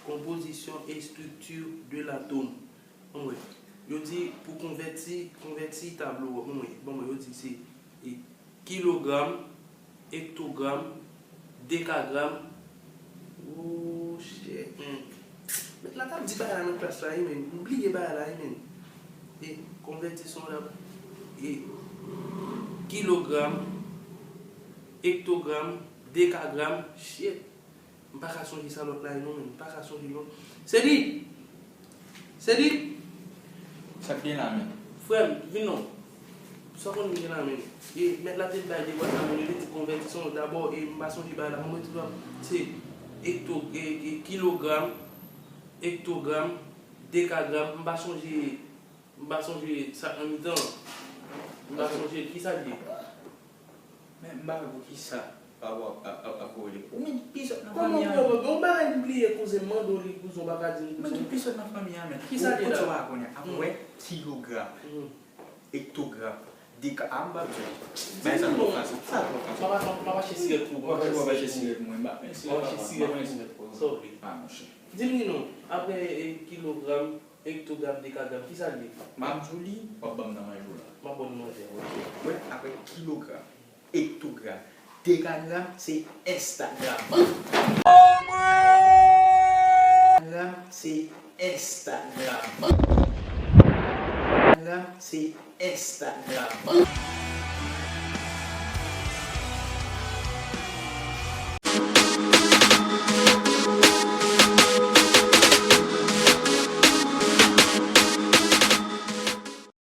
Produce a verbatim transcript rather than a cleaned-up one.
Composition et structure de l'atome. Anmwe, yo di pou konvèti, konvèti tablo, anmwe, bon, yo di se e, kilogram, ektogram, dekagram. Oh, shit, man. Mèt la t ap di bagay la nan klas la, wi, men. M bliye bagay la, wi, men. E, konvèti son la. E, kilogram, ektogram, dekagram, shit. M pa ka sonje sa lòt la, non, men. M pa ka sonje, non. Se li! Se li! Sa k gen la, men? Frè m, vin non. Sa konn gen la, men. E, mèt la te bay de bwat la, men, li te di konvèti son dabò, e m pa sonje bagay la, mwen mwen tou se ekto, e, e, kilogram, ektogram, dekagram, m pa sonje, m pa sonje sa k nan mitan. M pa sonje ki sa l ye. Men m pa wè pou ki sa pa wè ap, ap, ap, ap korele. Ou menm ki pi sòt nan fanmi an. Kòman ou wè? Bon, bagay m bliye, kouzen, m mande w li, kouzen, w pa ka di m. Ou menm ki pi sòt nan fanmi an, men. Ki sa l ye la? Ou pa konnen. Ap wè kilogram, ektogram, deka, a, m p ap di w. Bagay sa twò fasil. Sa twò fasil. M ap, m ap achte sirèt pou ou. W ap achte sirèt pou mwen. M ap achte sirèt pou ou. Sa w vle? A, monchè. Di m li non. Apre, e, kilogram, ektogram, dekagram, ki sa l ye? M ap di w li, w ap ban m nan manje w la. M ap ban w nan manje w, ok. Wè, apre kilogram, ektogram, dekagram, se Instagram. Gram, se Instagram. Gram, se Instagram.